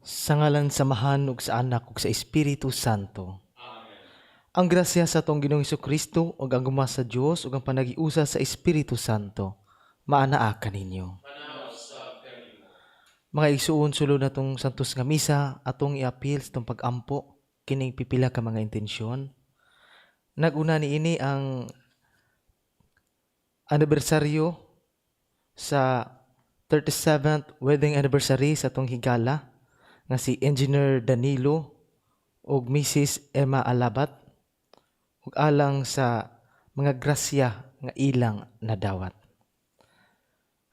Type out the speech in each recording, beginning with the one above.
Sa ngalan sa Amahan ug sa Anak ug sa Espiritu Santo. Amen. Ang grasya sa atong Ginoong Kristo ug ang gugma sa Dios ug ang panagiusa sa Espiritu Santo maanaa kaninyo. Mga igsuon, sulod natong santos nga misa, atong iapil sa atong pag-ampo kining pipila ka mga intensyon. Naguna niini ang anibersaryo sa 37th wedding anniversary sa atong higala nga si Engineer Danilo ug Mrs. Emma Alabat ug alang sa mga grasya nga ilang nadawat.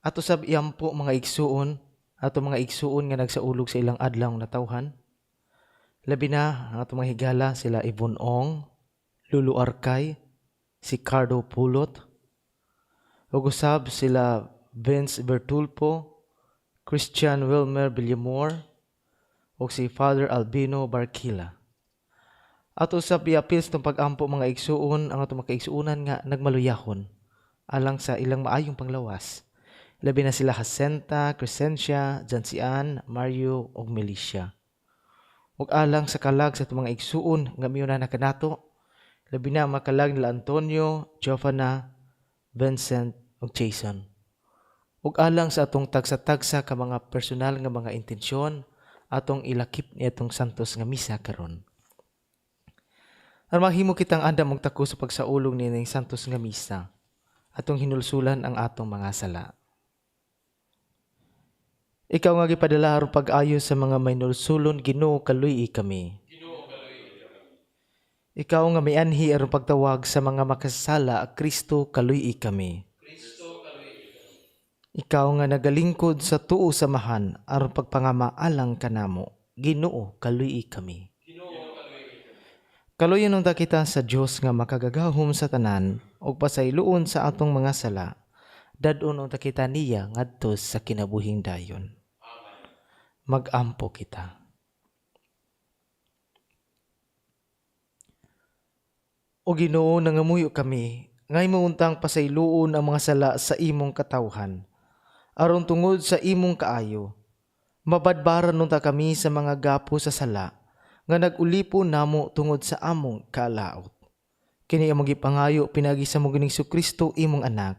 Ato sab iampo, mga igsuon, ato mga igsuon nga nagsaulog sa ilang adlaw natawhan. Labi na ang ato mga higala, sila Yvonne Ong, Lulu Arkay, si Cardo Pulot, ug usab sila Vince Bertulpo, Christian Wilmer Villamor, ug si Father Albino Barquila. Ato sab iapil sa atong pag-ampo, mga igsuon, ang atong mga kaigsuonan nga nagmaluyahon alang sa ilang maayong panglawas. Labi na sila Jacinta, Crescencia, Jansian, Mario ug Melicia. Ug alang sa kalag sa atong mga igsuon nga miuna na kanato, labi na ang makalag nila Antonio, Giovanna, Vincent ug Jason. Ug alang sa atong tagsa-tagsa ka mga personal nga mga intensyon atong ilakip ni atong santos nga misa karon. Aron mahimo kitang andam og takos sa pagsaulog niining santos nga misa, atong hinulsulan ang atong mga sala. Ikaw nga gipadala aron pag-ayo sa mga mahinulsulon, Ginoo, kaluy-i kami. Ikaw nga mianhi aron pagtawag sa mga makasasala, Kristo, kaluy-i kami. Ikaw nga nagalingkod sa tuo sa Amahan aron pagpangama alang kanamo, Ginoo, kaluy-i kami. Kaluyan unta kita sa Dios nga makagagahom sa tanan ug pasayloon sa atong mga sala. Dad-on unta kita niya ngadto sa kinabuhing dayon. Mag-ampo kita. O Ginoo, nangamuyo kami nga imo untang pasayloon ang mga sala sa imong katawhan aron tungod sa imong kaayo mabadbaran unta kami sa mga gapo sa sala nga nag-ulipon namo tungod sa among kalaot. Kini among gipangayo pinaagi sa among Ginoong Kristo, imong anak,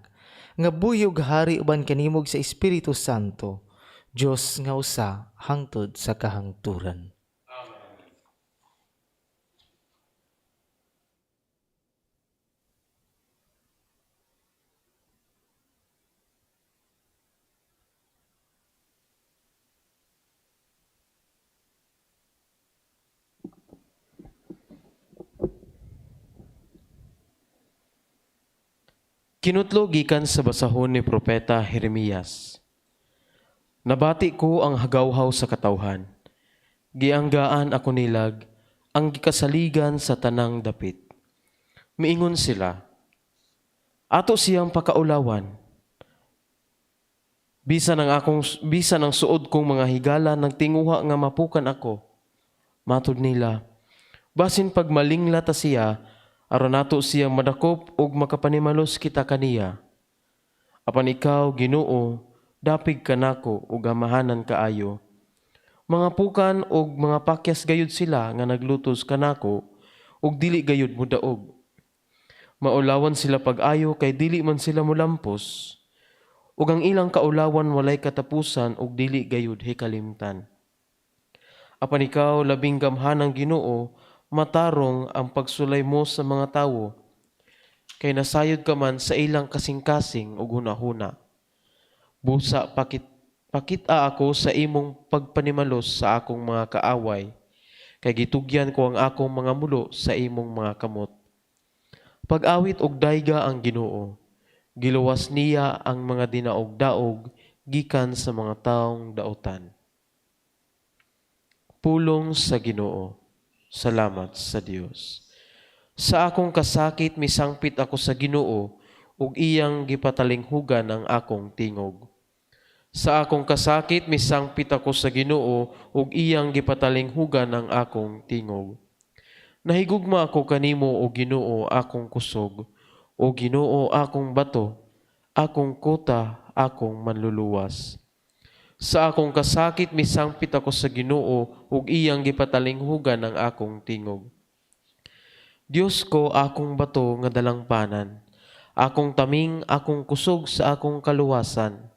nga buhi ug hari uban kanimo ug sa Espiritu Santo, Dios nga usa hangtod sa kahangturan. Kinutlo gikan sa basahon ni Propeta Jeremias. Nabati ko ang hagawhaw sa katawhan. Gianggaan ako nilag ang gikasaligan sa tanang dapit. Miingon sila, ato siyang pakaulawan. Bisan ang suod kong mga higala nagtinguha nga mapukan ako. Matud nila, basin pagmalingla ta siya, aron nato siyang madakop ug makapanimalos kita kaniya. Apan ikaw, Ginoo, dapig kanako ug amahanan kaayo. Mga pukan ug mga pakyas gayud sila nga naglutos kanako ug dili gayud modaog. Maulawan sila pag-ayo kay dili man sila molampos, ug ang ilang kaulawan walay katapusan ug dili gayud hikalimtan. Apan ikaw, labing gamhanang Ginoo, matarong ang pagsulay mo sa mga tawo, kay nasayod ka man sa ilang kasing-kasing ug hunahuna. Busa pakita ako sa imong pagpanimalos sa akong mga kaaway, kay gitugyan ko ang akong mga mulo sa imong mga kamot. Pag-awit og dayga ang Ginoo, giluwas niya ang mga dinaog-daog gikan sa mga taong daotan. Pulong sa Ginoo. Salamat sa Dios. Sa akong kasakit misangpit ako sa Ginoo ug iyang gipatalinghugan ang akong tingog. Sa akong kasakit misangpit ako sa Ginoo ug iyang gipatalinghugan ang akong tingog. Nahigugma ako kanimo, o Ginoo, akong kusog, o Ginoo, akong bato, akong kota, akong manluluwas. Sa akong kasakit misangpit ako sa Ginoo ug iyang gipatalinghugan ang akong tingog. Dios ko akong bato nga dalangpanan, akong taming, akong kusog sa akong kaluwasan,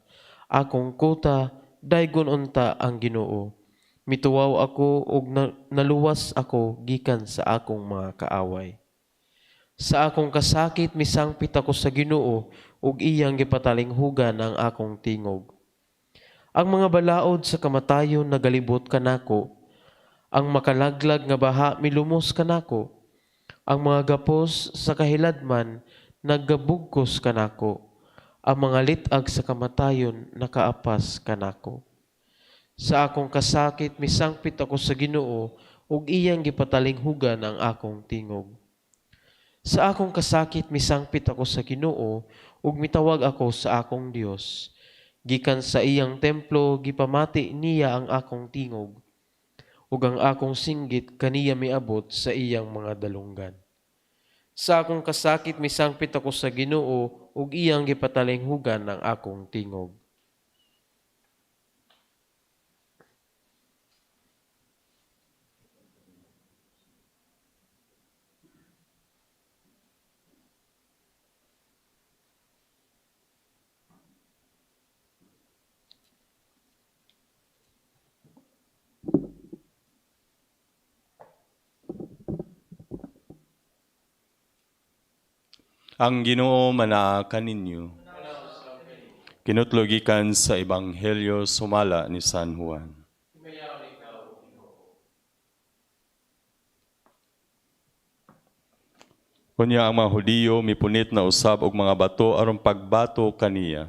akong kuta, daygon unta ang Ginoo. Mituwaw ako ug naluwas ako gikan sa akong mga kaaway. Sa akong kasakit misangpit ako sa Ginoo ug iyang gipatalinghugan ang akong tingog. Ang mga balaod sa kamatayon nagalibot kanako, ang makalaglag nga baha milumos kanako, ang mga gapos sa kahiladman naggabugkos kanako, ang mga lit-ag sa kamatayon nakaapas kanako. Sa akong kasakit misangpit ako sa Ginoo ug iyang gipatalinghugan ang akong tingog. Sa akong kasakit misangpit ako sa Ginoo ug mitawag ako sa akong Dios. Gikan sa iyang templo gipamati niya ang akong tingog ug ang akong singgit kaniya miabot sa iyang mga dalunggan. Sa akong kasakit misangpit ako sa Ginoo ug iyang gipatalinghugan ang akong tingog. Ang Ginoo manaa kaninyo. Kinutlo gikan sa Ebanghelyo sumala ni San Juan. Unya ang mga Hudiyo mipunit na usab og mga bato aron pagbato kaniya.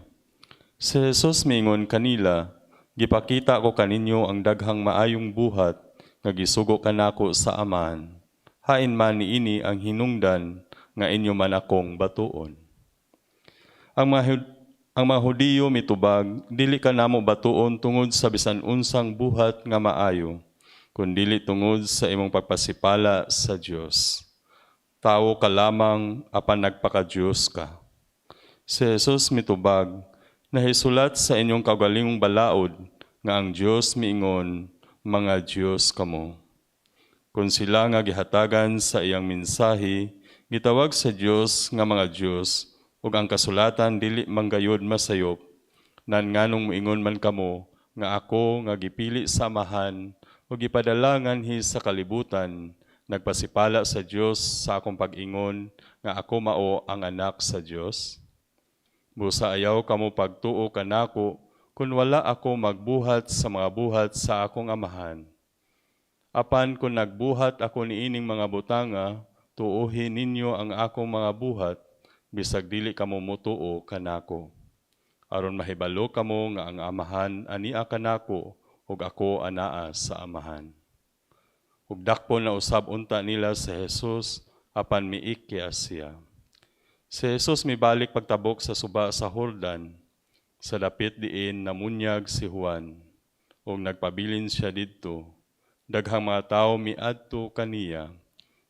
Si Jesus miingon kanila, gipakita ko kaninyo ang daghang maayong buhat nga gisugo kanako sa Amahan. Hain man niini ang hinungdan nga inyo man akong batuon. Ang mga Hudiyo mitubag, dili ka namo batuon tungod sa bisan unsang buhat nga maayo, kun dili tungod sa imong pagpasipala sa Dios. Tawo ka lamang apan nagpaka-Dios ka. Si Jesus mitubag, nahisulat sa inyong kaugalingong balaod nga ang Dios miingon, mga Dios kamo. Kun sila nga gihatagan sa iyang mensahe, gitawag sa Dios nga mga Dios, ug ang kasulatan dili manggayod masayop, nan nganong moingon man kamo nga ako nga gipili sa Amahan ug gipadala nganhi sa kalibutan, nagpasipala sa Dios sa akong pag-ingon nga ako mao ang anak sa Dios. Busa ayaw kamo pagtuo kanako kun wala ako magbuhat sa mga buhat sa akong Amahan. Apan kun nagbuhat ako niining mga butanga, tuohin ninyo ang akong mga buhat, bisag dili kamo motuo kanako. Aron mahibalo kamo nga ang Amahan ania kanako, ug ako anaa sa Amahan. Ug dakpon na usab unta nila sa Jesus, apan miikya siya. Si Jesus mibalik pagtabok sa suba sa Jordan, sa dapit diin namunyag si Juan, ug nagpabilin siya didto. Daghang mga tawo miadto kaniya.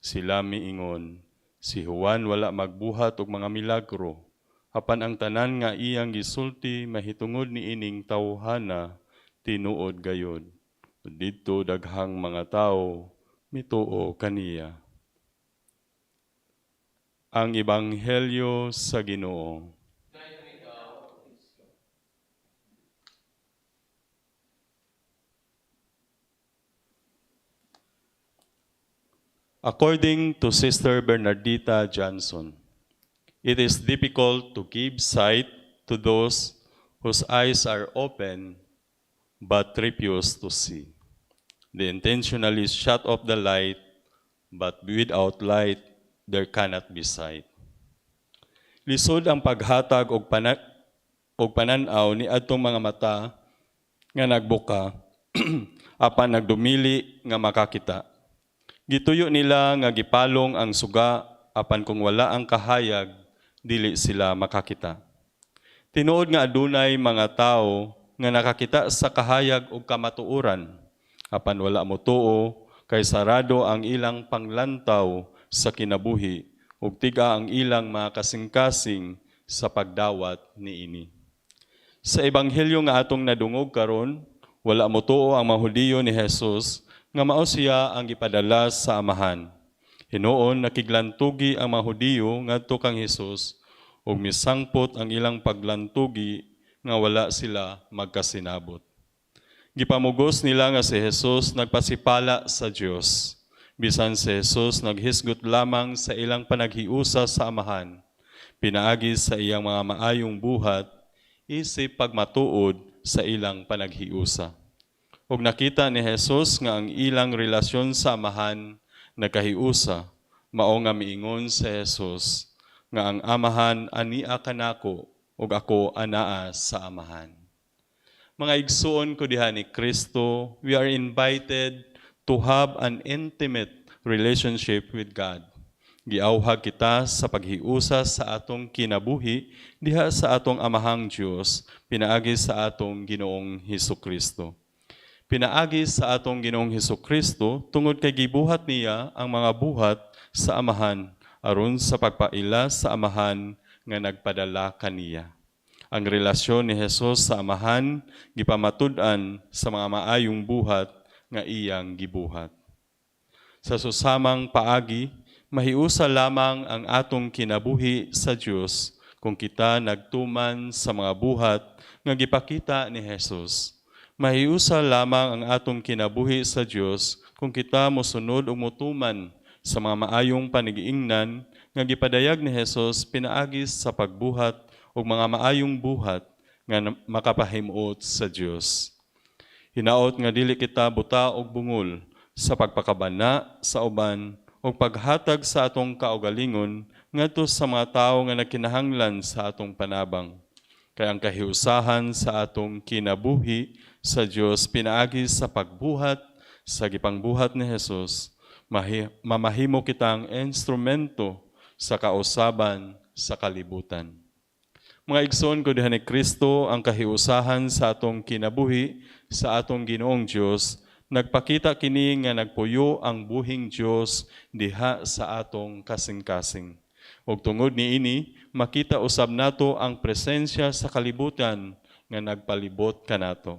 Sila miingon, si Juan wala magbuhat og mga milagro, apan ang tanan nga iyang gisulti mahitungod niining tawhana tinuod gayod. Didto daghang mga tawo mituo kaniya. Ang Ebanghelyo sa Ginoo. According to Sister Bernardita Johnson, it is difficult to give sight to those whose eyes are open but refuse to see. They intentionally shut off the light, but without light, there cannot be sight. Lisod ang paghatag og panan-aw ni adtong mga mata nga nagbuka, apan nagdumili nga makakita. Gituyo nila nga gipalong ang suga, apan kung wala ang kahayag, dili sila makakita. Tinuod nga adunay mga tawo nga nakakita sa kahayag og kamatuoran, apan wala motuo kay sarado ang ilang panglantaw sa kinabuhi ug tiga ang ilang mga kasing-kasing sa pagdawat niini. Sa ebanghelyo nga atong nadungog karon, wala motuo ang mga Hudiyo ni Jesus nga mao siya ang gipadala sa Amahan. Hinuon nakiglantugi ang mga Hudiyo ngadto kang Hesus ug misangpot ang ilang paglantugi nga wala sila magkasinabot. Gipamugos nila nga si Jesus nagpasipala sa Dios. Bisan si Jesus naghisgot lamang sa ilang panaghiusa sa Amahan, pinaagi sa iyang mga maayong buhat, isip pagmatuod sa ilang panaghiusa. Ug nakita ni Jesus nga ang ilang relasyon sa Amahan nagkahiusa, mao nga miingon si Jesus nga ang Amahan ania kanako ug ako anaa sa Amahan. Mga igsuon ko diha ni Kristo, we are invited to have an intimate relationship with God. Giawhag kita sa paghiusa sa atong kinabuhi diha sa atong Amahang Dios, pinaagi sa atong Ginoong Hesukristo. Pinaagi sa atong Ginoong Hesukristo tungod kay gibuhat niya ang mga buhat sa Amahan aron sa pagpaila sa Amahan nga nagpadala kaniya. Ang relasyon ni Jesus sa Amahan gipamatud-an sa mga maayong buhat nga iyang gibuhat. Sa susamang paagi, mahiusa lamang ang atong kinabuhi sa Dios kung kita nagtuman sa mga buhat nga gipakita ni Jesus. Mahiusa lamang ang atong kinabuhi sa Dios kung kita mosunod o motuman sa mga maayong panigiingnan nga gipadayag ni Jesus pinaagi sa pagbuhat og mga maayong buhat nga makapahimuot sa Dios. Hinaot nga dili kita buta og bungol sa pagpakabana sa uban og paghatag sa atong kaugalingon ngadto sa mga tawo nga nagkinahanglan sa atong panabang. Kay ang kahiusahan sa atong kinabuhi sa Dios pinaagi sa pagbuhat sa gipangbuhat ni Jesus, mamahimo kitang instrumento sa kausaban sa kalibutan. Mga igsoon ko diha ni Kristo, ang kahiusahan sa atong kinabuhi sa atong Ginoong Dios, nagpakita kini nga nagpuyo ang buhing Dios diha sa atong kasing-kasing. Ug tungod niini, makita usab nato ang presensya sa kalibutan nga nagpalibot kanato.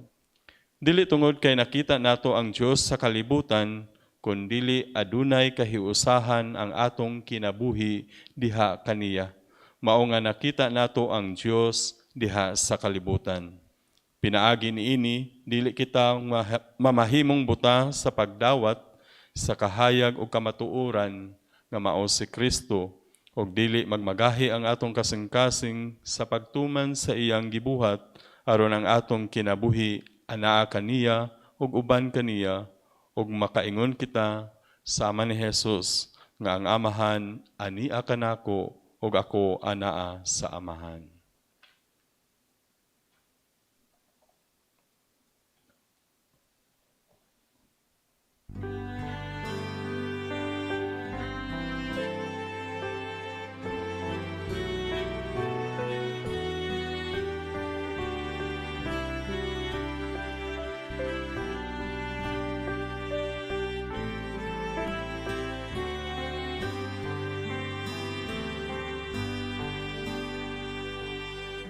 Dili tungod kay nakita nato ang Dios sa kalibutan, kun dili adunay kahiusahan ang atong kinabuhi diha kaniya. Mao nga nakita nato ang Dios diha sa kalibutan. Pinaagi niini, dili kita mamahimong buta sa pagdawat sa kahayag o kamatuoran nga mao si Kristo, ug dili magmagahi ang atong kasing-kasing sa pagtuman sa iyang gibuhat aron ang atong kinabuhi anaa kaniya ug uban kaniya, ug makaingon kita sama ni Jesus nga ang Amahan ania kanako ug ako anaa sa Amahan.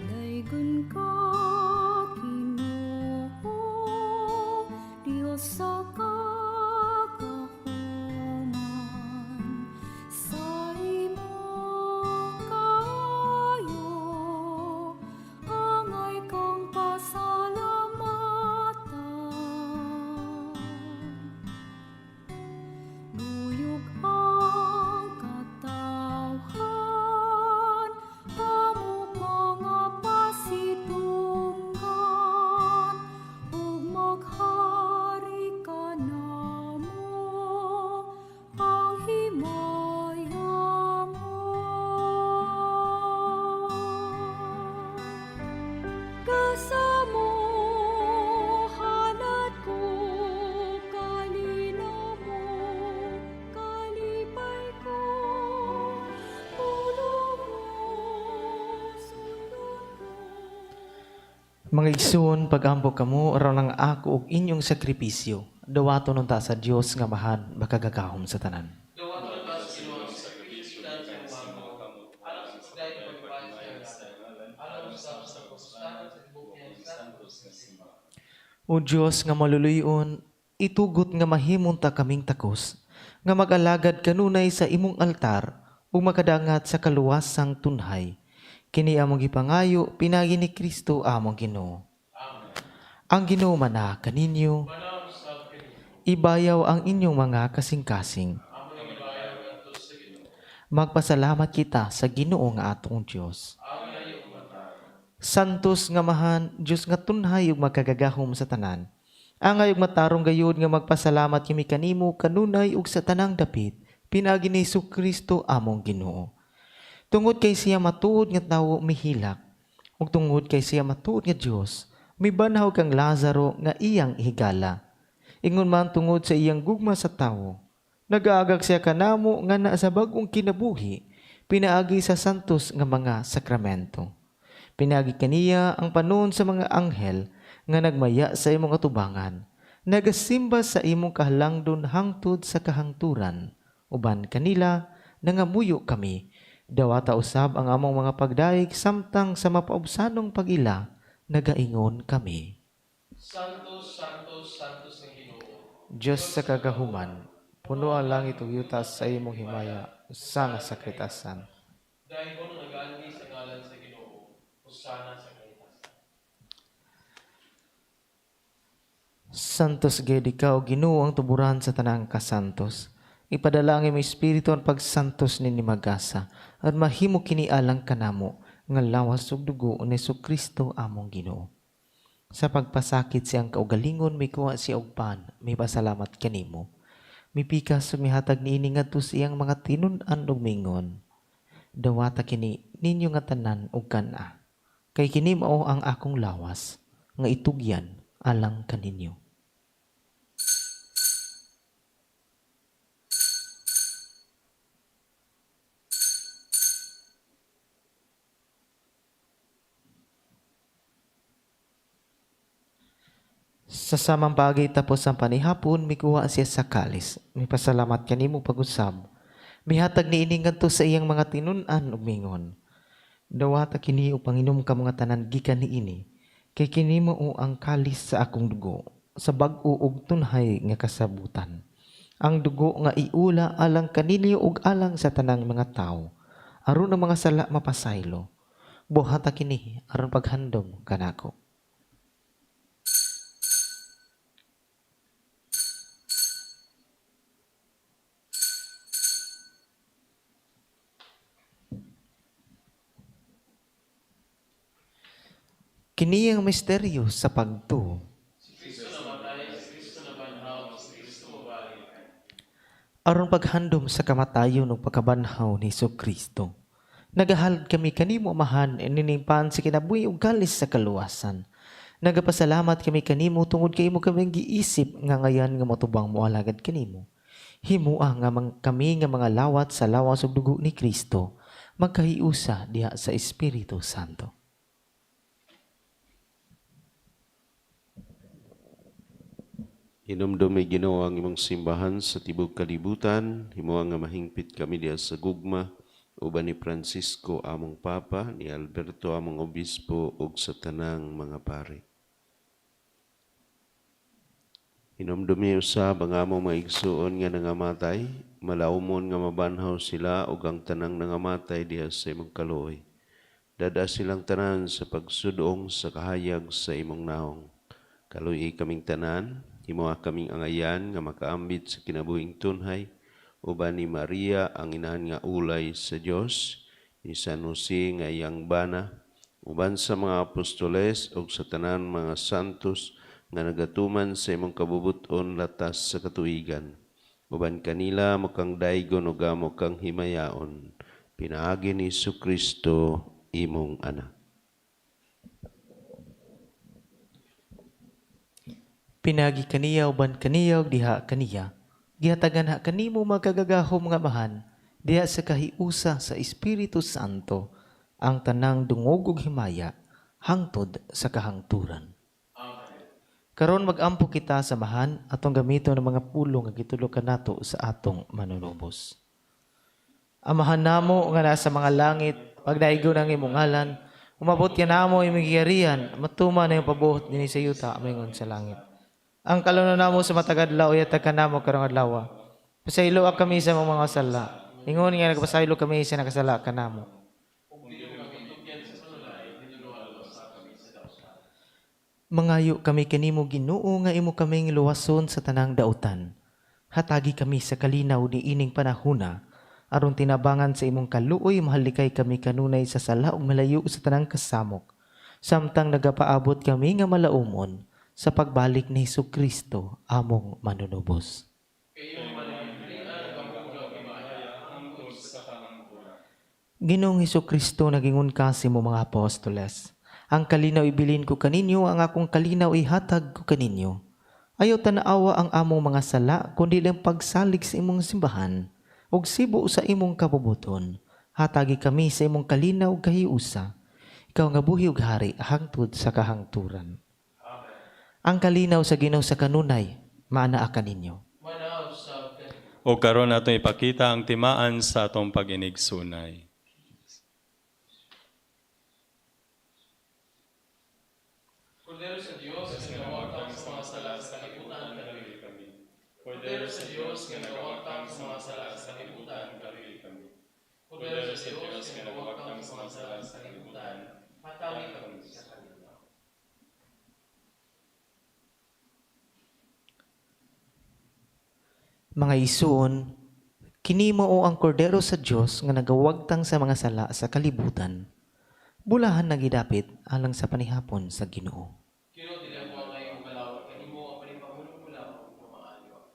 Daygon ka, Ginoo, Dios sa kagahuman, sa imong kaayo, angay kang pasalamatan. Nuyog ang katawhan, amo ka nga pasidunggan, ug maghari ka namo, ang himaya mo. Gasa mo, halad ko, kalinaw mo, kalipay ko, pulong mo, sundon ko. Mga igsoon, pag-ampo kamo aron ang ako ug inyong sakripisyo, dawaton unta sa Dios nga Amahan makagagahom sa tanan. O Dios nga maluluyon, itugot nga mahimong ta kaming takos, nga mag-alagad kanunay sa imong altar ug makadangat sa kaluwasang tunhay. Kini among gipangayo pinaagi ni Kristo among Ginoo. Ang Ginoo mana kaninyo. Ibayaw ang inyong mga kasing-kasing. Magpasalamat kita sa Ginoo nga atong Dios. Santos nga Amahan, Dios nga tunhay ug makagagahom sa tanan. Angay ug matarong gayud nga magpasalamat kami kanimo kanunay ug sa tanang dapit, pinaagi ni Kristo among Ginoo. Tungod kay siya matuod nga tawo mihilak, ug tungod kay siya matuod nga Dios, mibanhaw kang Lazaro nga iyang higala. Ingon man tungod sa iyang gugma sa tawo, nagaagak siya kanamo nga naa sa bag-ong kinabuhi, pinaagi sa santos nga mga sakramento. Pinaagi kaniya ang panon sa mga anghel nga nagmaya sa imong atubangan, nagasimba sa imong kahalangdon hangtod sa kahangturan. Uban kanila nangamuyo kami, dawata usab ang among mga pagdayeg samtang sa mapaubsanong pag-ila nagaingon kami. Santos, Santos, Santos ng Ginoo. Dios sa kagahuman, puno ang langit ug yuta sa imong himaya, sana sa kahitasan. Daygon ang nagaanhi sa ngalan sa Ginoo, hosana sa kahitasan. Santos gayud ikaw, Ginoo, ang tuburan sa tanang kasantos. Ipadala ang imong espiritu ang pagsantos nini magasa at mahimo kini alang kanamo nga lawas ug dugo ni Kristo among Ginoo. Sa pagpasakit siyang kaugalingon, mikuha siya og pan, mipasalamat kanimo. Mipikas ug mihatag niini ngadto sa iyang mga tinun-an ug mingon. Dawata kini ninyo nga tanan ug kan-a. Kay kini mao ang akong lawas nga itugyan alang kaninyo. Sa samang bagay tapos ang panihapon, mikuha siya sa kalis. Mipasalamat kanimo pag-usab. Mihatag niini ngadto sa iyang mga tinun-an ug mingon. Dawata kini ug panginom ka mga tanan gikan niini. Kay kini mao ang kalis sa akong dugo, sa bag-o ug tunhay nga kasabutan. Ang dugo nga iula alang kaninyo ug alang sa tanang mga tawo. Aron ang mga sala mapasaylo. Buhata kini aron paghandom kanako. Kini ang misteryo sa pagtuo. Aron paghandom sa kamatayon ug pagkabanhaw ni Kristo. Nagahalad kami kanimo, Amahan, nining pan sa kinabuhi ug kalis sa kaluwasan. Nagapasalamat kami kanimo tungod kay imo kaming giisip nga ngayan nga motubang moalagad kanimo. Himua nga kami nga mga lawat sa lawas ug dugo ni Kristo magkahiusa diha sa Espiritu Santo. Hinumdumi Ginoo ang imong simbahan sa tibok kalibutan, himoa nga mahingpit kami diha sa gugma uban ni Francisco among Papa, ni Alberto among Obispo ug sa tanang mga pare. Hinumdumi usab ang among mga igsuon nga nangamatay, malaumon nga mabanhaw sila ug ang tanang nangamatay diha sa imong kaluoy. Dada silang tanan sa pagsudong sa kahayag sa imong naong. Kaluoyi kaming tanan, himoa kaming angayan nga makaambit sa kinabuhing tunhay, uban ni Maria ang inahan nga ulay sa Dios, ni San Jose nga iyang bana, uban sa mga apostoles ug sa tanan mga santos nga nagatuman sa imong kabubut-on latas sa katuigan. Uban kanila mukang daygon ug amo kang himayaon, pinaagi ni Jesucristo imong anak. Pinagi kaniya uban kaniya ug diha kaniya. Gihatagan ha kanimo magkagagahom nga Amahan, diha sa kahiusa sa Espiritu Santo ang tanang dungog ug himaya hangtod sa kahangturan. Amen. Karon mag-ampo kita sa Amahan atong gamiton ang mga pulong nga gitudlo kanato sa atong manunubos. Amahan namo nga nasa mga langit, pagdaigon ang imong ngalan, Umabot kanamo imong giharian, matuman ang imong pabuot dinhi sa yuta maingon sa langit. Ang kalunon namo sa matag adlaw ihatag kanamo karong adlaw. Pasayloa kami sa among mga sala. Ingon nga nagpasaylo kami sa nakasala kanamo. Mangayo kami kanimo, Ginoo, nga imo kaming luwason sa tanang dautan. Hatagi kami sa kalinaw niining panahuna aron tinabangan sa imong kaluoy mahalikay kami kanunay sa sala ug malayo sa tanang kasamok, samtang nagapaabot kami nga malaumon sa pagbalik ni Hesukristo among manunubos. Ginoong Hesukristo, nagingon ka sa imong mga apostoles, "Ang kalinaw ibilin ko kaninyo, ang akong kalinaw ihatag ko kaninyo." Ayaw tanawa ang among mga sala, kundi lang pagsalig sa imong simbahan, ug sibo sa imong kabubuton. Hatagi kami sa imong kalinaw ug kahiusa. Ikaw nga buhi ug hari hangtod sa kahangturan. Ang kalinaw sa Ginoo sa kanunay maanaa kaninyo. O karon atong ipakita ang timaan sa atong pag-inigsunay. Kordero sa Dios nga nagawagtang sa mga sala sa kalibutan, kaluoyi kami. Kordero sa Dios nga nagawagtang sa mga sala sa kalibutan, kaluoyi kami. Kordero sa Dios nga nagawagtang sa mga sala sa kalibutan, hatagi kami sa kalinaw. Mga isuon, kini mao ang kordero sa Dios nga nagawagtang sa mga sala sa kalibutan. Bulahan nga gidapit alang sa panihapon sa Ginoo. Ginoo, dili ako angay mokalawat kanimo, apan ipahulog mo lamang nga maayo ako.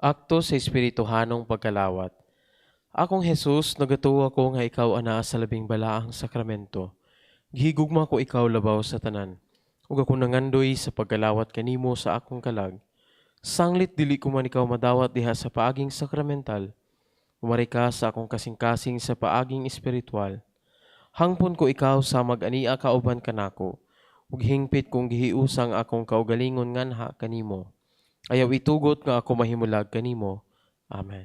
Akto sa Espirituhanong pagkalawat. Akong Jesus, nagatuo ako nga ikaw anaa sa labing balaang sakramento. Gihigugma ko ikaw labaw sa tanan. Ug ako nangandoy sa pagkalawat kanimo sa akong kalag. Sanglit dili ko man ikaw madawat diha sa paaging sakramental, umari ka sa akong kasing-kasing sa paaging espiritual. Hangpon ko ikaw sa mag-ania kauban kanako, ug hingpit kong gihiusang akong kaugalingon nganha kanimo. Ayaw itugot nga ako mahimulag kanimo. Amen.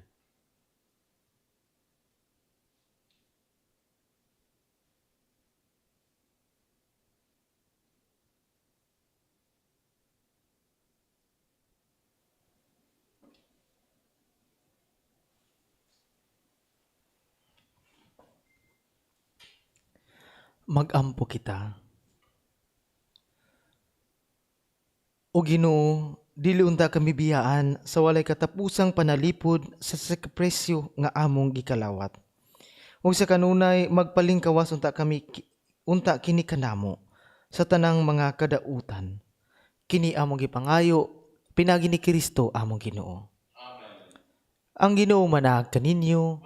Magampo kita. O Ginoo, dili unta kami biyaan sa walay katapusang panalipod sa sakripisyo nga among gikalawat. Ug sa kanunay magpalingkawas unta kami unta kini kanamo sa tanang mga kadautan. Kini among gipangayo pinaagi ni Kristo among Ginoo. Ang Ginoo manaag kaninyo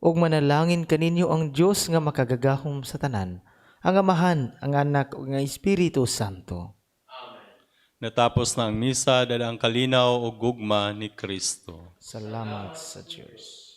ug manalangin kaninyo ang Dios nga makagagahom sa tanan, ang Amahan, ang Anak ug ang Espiritu Santo. Natapos na ang misa, dala ang kalinaw ug gugma ni Kristo. Salamat sa Dios.